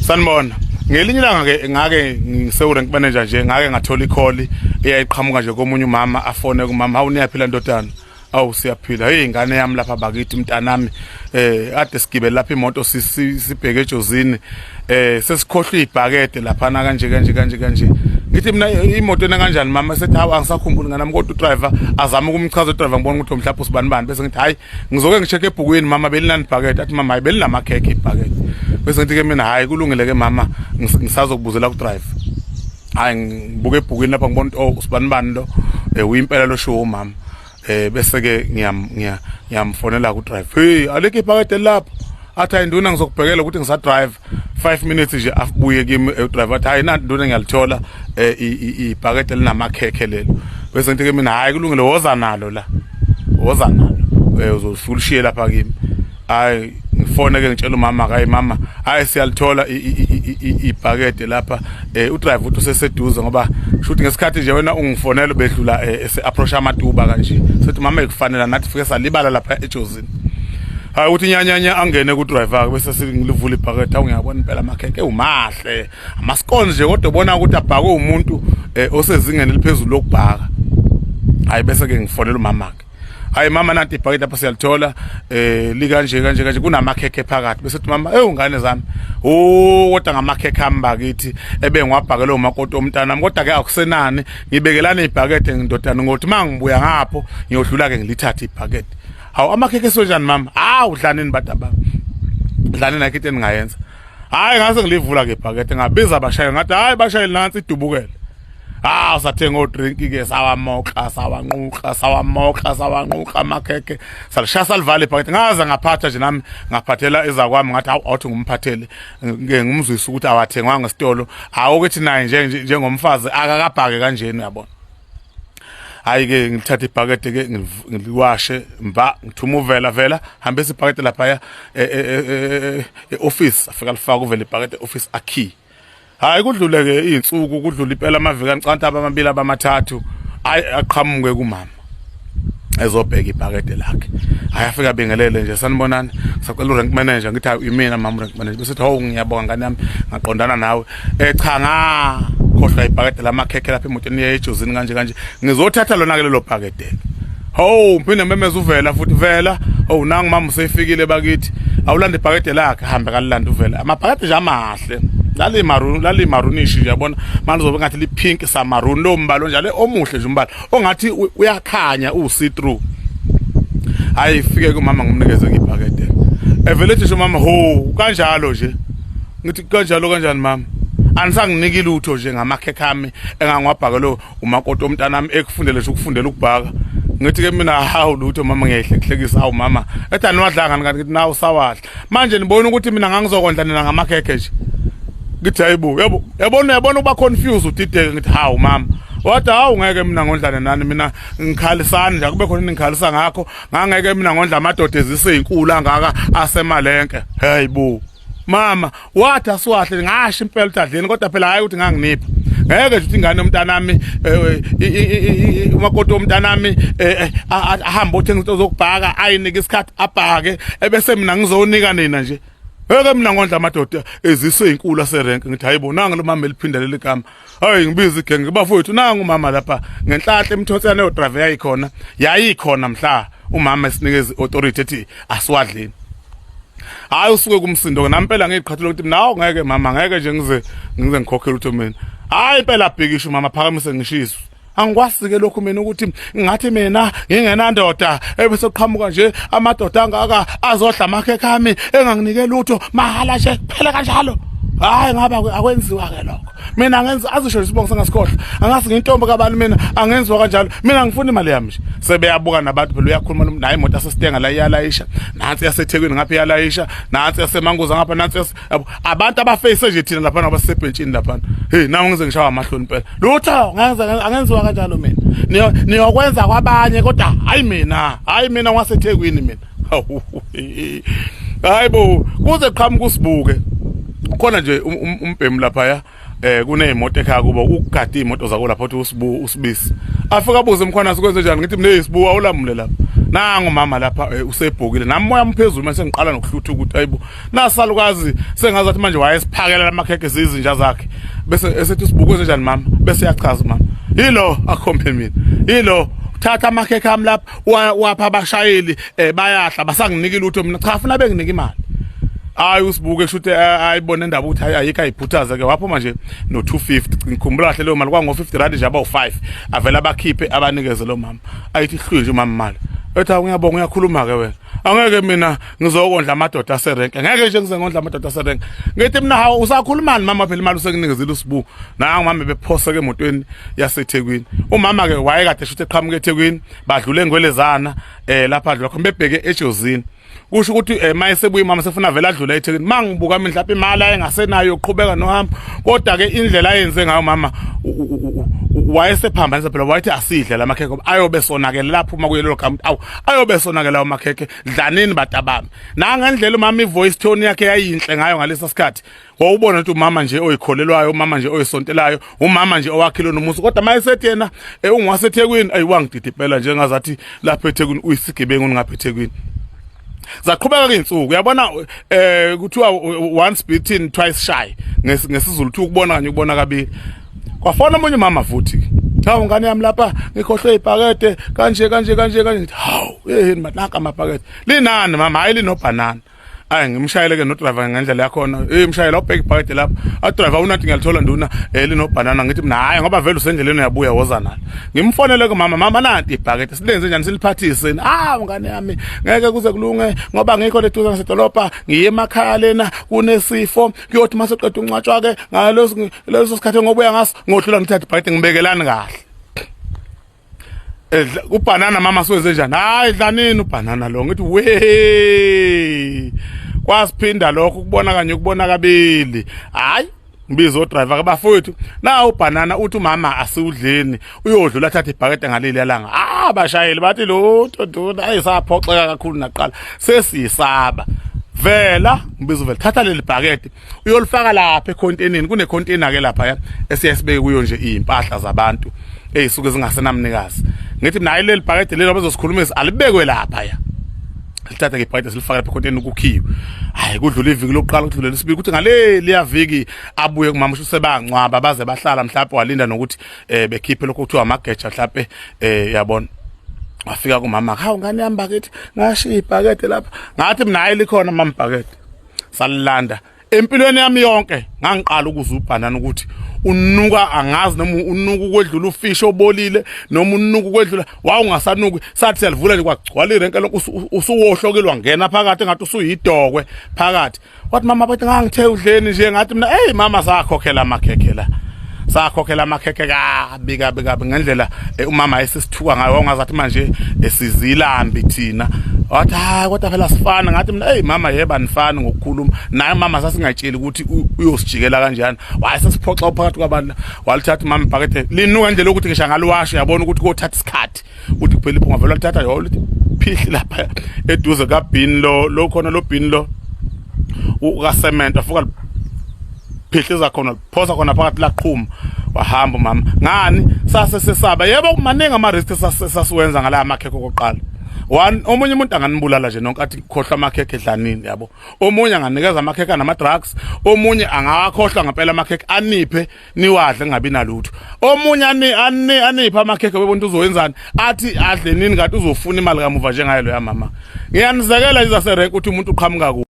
Sanibona. Ngelinye ilanga ke ngake ngisewu rank manager nje, ngake ngathola i-call eyayiqhamuka nje komunye umama, afone kumama, "Hawu, niyaphila ndodana?" "Awu, siyaphila." "Hey, ingane yami lapha bakithi, mntanami, ade sigibele lapha imoto sibheke eJozini, sesikhohlwe ibhakede laphana kanje kanje kanje kanje." Ngithi mina, "Imoto ena kanjani, mama?" Sethi, "Hawu, angisakhumbuli nganami, kodwa udriver azama ukumchaza udriver, ngibona ukuthi mhlawumbe usibani bani." Bese ngithi, "Hayi, ngizoke ngicheck ebhukwini, mama, belinani ibhakede?" Athi mama, "Hayi, belinamakhekhe ibhakede." Bese ngithi ke mina, "Hayi, kulungile ke mama, ngisazokubuzela ku driver." Hayi, ngibuke ebhukwini lapha, ngibona ukuthi, oh, usibani bani lo, uyimpela lo shuwo umama. Bese ke ngiyamfonela ku driver, "Hey, alikho ibhakede lapho." Athi, "Hayi nduna, ngizokubhekela ukuthi ngisa drive 5 minutes nje." Abuye kimi udriver, athi, "Hayi, nanti nduna, ngiyalithola ibhakede linamakhekhe lelo." Bese ngithi ke mina, "Hayi, kulungile, woza nalo la, woza nalo, uzofika ulishiye lapha kimi." Hayi, ngifone ke, ngitshela umama, "Hayi mama, hayi, siyalithola ibhakede lapha, udriver uthi useseduze, ngoba shuthi ngesikhathi nje wena ungifonela bedlula ese approach amatuba kanje." Sethi mama, ekufanele nathi fike salibala lapha eJozini. Hayi, uthi nyanyanya angene ku driver, bese singilivula ibhakede. Awu, ngiyabona impela amakhekhe umahle, ama-scones nje, kodwa ubona ukuthi abhakwe umuntu osezingeni eliphezulu lokubhaka. Hayi, bese ke ngifonela umama ke, "Hayi mama, nanti ibhakede lapha, siyalithola, likanje kanje kanje, kunamakhekhe phakathi." Bese uthi mama, "Hey ngane zami, oh, kodwa ngamakhekhe ami bakithi ebengiwabhakele umakoti omntana, kodwa ke akusenani, ngibekelana ibhakede ngindodana, ngothi mangibuya ngapho ngiyodlula ke ngilithathe ibhakede." "Hawu, amakhekhe esonjani mama?" "Hawu, dlanini badaba, dlanini, nakho into eningayenza." Hayi, ngase ngilivula ke ibhakede, ngabiza abashayeli, ngathi, "Hayi bashayeli, nansi idubukele." Ah, sathenga odrink ke, sawamoka, sawanquqa, sawamoka, sawanquqa amakhekhe, salishaya, salivala ibhakede. Ngaze ngaphatha nje nami, ngaphathela ezakwami, ngathi, "Awu, awuthi ngumphathele ngeke ngumzwise ukuthi awathengwanga esitolo, awukuthi naye nje njengomfazi akakabhake kanjeni, uyabona." Hayi ke, ngilithatha ibhakede ke, ngiliwashe mba, ngithuma uvela, "Vela, hambisa ibhakede lapha e-office." Afika lifaka uvela ibhakede e-office, akey. Hayi, kudlule ke izinsuku, kudlule impela amaviki ancanta abamabili, abamathathu. Hayi, aqhamuke kumama ezobheka ibhakede lakhe. Hayi, afika abingelele nje, "Sanibonani, sacela urank manager." Ngithi, "Hayi, imina mama rank manager." Bese ethi, "Hawu, ngiyabonga ngane yami, ngaqondana nawe. Cha, ngakhohlwa ibhakede lamakhekhe lapha emotweni yejozini kanje kanje, ngizothatha lona ke lelo bhakede." Hawu, ngiphinde memeza uvela futhi, "Vela, hawu, nangu mama usefikile bakithi, awulanda ibhakede lakhe." Hambe kalilanda uvela, amabhakede nje amahle, lali maroon, lali maroonish nje, yabona manje uzobe ngathi li pink sa maroon, lo mbalo njalo omuhle nje, umbala ongathi uyakhanya, u see through. Hayi, fike kumama, ngimnikeze ibhakede. Evele ethi nje mama, "Ho, kanjalo nje." Ngithi, "Kanjalo kanjani mama? Anisanginiki lutho nje ngamakhekhe ami engangiwabhakelo umakoti omntanami ekufundele nje ukufundela ukubhaka?" Ngithi ke mina, "Hawu, lutho mama, ngiyayihlehlekisa." "Hawu mama." Ethi, "Aniwadlanga?" Ngithi, "Nawu sawadla manje, nibona ukuthi mina ngangizokondla nina ngamakhekhe nje?" Ngithi, "Hayibo, yabo, yabona, yabona uba confused, udideke." Ngithi, "Hawu mama." Wathi, "Hawu, ngeke mina ngondlane nani, mina ngikhalisani nje, akube khona ningikhalisa ngakho, ngangeke mina ngondla amadoda ezise inkulu angaka asemalenke." Hey bo mama, wathi asiwahle, ngasho impela ukuthi adleni, kodwa phela hayi ukuthi nganginipha, ngeke nje ukuthi ingane yomntanami, umakoti womntanami, ahambe othenga izinto zokubhaka, ayinike isikhathi abhake, ebese mina ngizonika nina nje. Ngeke mina ngondla amadoda eziswe inkulu aserenke. Ngithi, "Hayibo, nangu lo mama eliphinda leli gama." Hayi, ngibiza igenge, "Bafowethu, nangu umama lapha." Ngenhlahla emthonsana yo driver yayikhona, yayikhona mhla umama esinikeza authority ethi asiwadleni. Hayi, usuke kumsindo ke nampela, ngiqhathula ukuthi nawo ngeke mama, ngeke nje ngize ngikhokhele utho mina. Hayi impela, bhekisho mama, phakamise ngishiswe, "Angikwazi ke lokhu mina ukuthi ngathi mina ngingenandoda, ebese kuqhamuka nje amadoda angaka azodla amakhekhe ami enganginike lutho, mahala nje kuphela kanjalo. Hayi, ngaba akwenziwa ke lokho, mina ngenza azisho isibongo sengasikhohlwa, angazi ngintombi kabani, mina angenziwa kanjalo, mina ngifuna imali yami nje." Sebeyabuka nabantu phela, uyakhuluma naye, imoto asesitenga la iyalayisha, nansi yaseThekwini ngapha iyalayisha, nansi yaseManguza ngapha, nansi yabo, abantu abafeyise nje thina lapha nabasebhentshini lapha. Hey, nami ngize ngishawa amahloni impela. "Lutho, ngenza angenziwa kanjalo mina, niyokwenza kwabanye, kodwa hayi mina, hayi mina waseThekwini mina." Hayi bo, kuze qhamuka usibuke khona nje umbhemu lapha ya, kunezimoto ekhaya kubo, ukugada imoto zako lapha, uthi usibu usibisi, afika abuze, "Mkhwana, sikwenze njani?" Ngithi mina, "Isibu, awulamule lapha." Nangu mama lapha usebhokile nami moya umphezulu mase ngiqala nokuhlutha ukuthi ayibo nasalukazi sengazathi manje wayesiphakela lamakhekhe zizinja zakhe bese esethi usibuku njani mama bese yachaza mama yilo akhombe mina yilo thatha amakhekhe ami lapha wapha abashayeli bayahla basanginika lutho mina cha funa benginike imali. Hayi usibuke shuthi ayibone indaba ukuthi hayi ayikho ayiphuthaze ke waphuma nje no 250 ngikhumbula kahle leyo mali kwango 50 rand nje abawu 5 avela abakhiphe abanikeze lo mama ayithi hlwe nje umama imali ethi ngiyabonga uyakhuluma ke wena angeke mina ngizokondla amadoda aserenke ngeke nje ngize ngondla amadoda aserenke ngithi mina hawu usakhulumani mama phela imali usekunikezile usibu nangu mama bephoseke emotweni yaseThekwini umama ke wayekade shuthi eqhamuka eThekwini badlule ngwelezana lapha adlula khona bebheke eJozini kusho ukuthi mayesebuya mama sefuna vele adlule eThekwini mangibuka mina mhlawumbe imali ayengasenayo yokuqhubeka nohambo kodwa ke indlela ayenze ngayo mama wayesephambanisa phela wayethi asidle lamakhekhe ayobe sonakele lapho uma kuye lelo gama awu ayobe sonakele lawo makhekhe dlanini batabami nangendlela umama ivoice tone yakhe yayinhle ngayo ngalesa sikhathi wawubona ukuthi umama nje oyikholelwayo umama nje oyisontelayo umama nje owakhile nomusa kodwa mayesethi yena ungaseThekwini ayiwangididi impela njengazathi lapha eThekwini uyisigebengu ngapha eThekwini. Zaqhubeka ke insuku uyabona kuthiwa once beaten twice shy ngesiZulu kuthiwa ukubona kanye ukubona kabili. Kwafona omunye umama futhi hawu ngane yami lapha ngikhohlwe ibhakede kanje kanje kanje kanje ngithi hawu yeheni nanka amabhakede linani mama hayi linobhanana. Ayi ngimshayele ke no driver ngendlela yakhona mshayela ubheke ibhakede lapha a driver unathi ngiyalithola nduna linobhanana ngithi mina hayi ngoba vele usendleleni uyabuya woza nalo ngimfonele ke mama mama nanti ibhakede silenze njani siliphathise ah ngane yami ngeke kuze kulunge ngoba ngikho leduze ngasedolobha ngiye emakhaya lena kunesifo kuyothi mase qeda uncwatshwa ke ngaleso leso sikhathi ngobuya ngaso ngodlula ngithathe ibhakede ngibekelani kahle ubhanana mama siwenze njani hayi dlanini ubhanana lo ngithi we kwasiphinda lokho ukubona kanye ukubona kabili hayi ngibiza odriver ke bafowethu na ubhanana uthi umama asiwudleni uyodlula athathe ibhakede ngaleli yalanga ah bashayeli bathi lutho nduna ayisaphoxeka kakhulu naqala sesisaba vela ngibiza uvela thatha leli bhakede uyolifaka lapha ekhontenini kunecontainer ke lapha ya esiye sibeke kuyo nje izimpahla zabantu ezisuke zingasenamnikazi ngithi mina hayi leli bhakede lelo bezosikhulumisa alibekwe lapha ya lithatha ke ibhakede silifaka lapha econtainer kukhiwe hayi kudlula iviki lokuqala kudlula lesibili kuthi ngaleli yaviki abuye kumama usho sebangcwaba baze bahlala mhlawumbe walinda nokuthi bekhiphe lokho kuthiwa amageja mhlawumbe yabona wafika kumama hawu ngane yami bakithi ngashiya ibhakede lapha ngathi mina hayi likhona mama ibhakede salilanda empilweni yami yonke ngangiqala ukuzwa ubhanana ukuthi unuka angazi noma unuka ukwedlula ufish obolile noma unuka ukwedlula wawungasanuki sathi siyalivula nje kwagcwala irenke lokho usuwohlokile wangena phakathi ngathi usuyidokwe phakathi wathi mama bathi ngangithe udleni nje ngathi mina hey mama sakhokhela amakhekhe la sakhokhela amakhekhe kabi kabi kabi ngendlela umama esisithuka ngayo wangazathi manje esizilambi thina wathi hayi kodwa phela sifana ngathi mina hey mama yeba nifani ngokukhuluma naye mama sasingayitsheli ukuthi uyosijikela kanjani wayesesiphoxa phakathi kwabantu walithatha umama ibhakede linuka indlela yokuthi ngisho angaliwasha uyabona ukuthi kothatha isikhathi uthi kuphela iphunga vele walithatha yo lithi phihli lapha eduze kabhini lo khona lo bhini lo ukasemento afuka phihliza khona phosa khona phakathi laqhuma wahamba umama ngani sase sesaba yebo maningi ama risk sasiwenza ngala amakhekhe okokuqala one omunye umuntu anganibulala nje nonke athi khohlwa amakhekhe edlanini yabo omunye anganikeza amakhekhe nama drugs omunye angawakhohlwa ngempela amakhekhe aniphe niwadle ngabi nalutho omunye ani aniphe amakhekhe webonto uzoyenzani athi adle nini kanti uzofuna imali kamuva njengayo lo yamama ngiyanizekela izaserenke ukuthi umuntu uqhamuka ku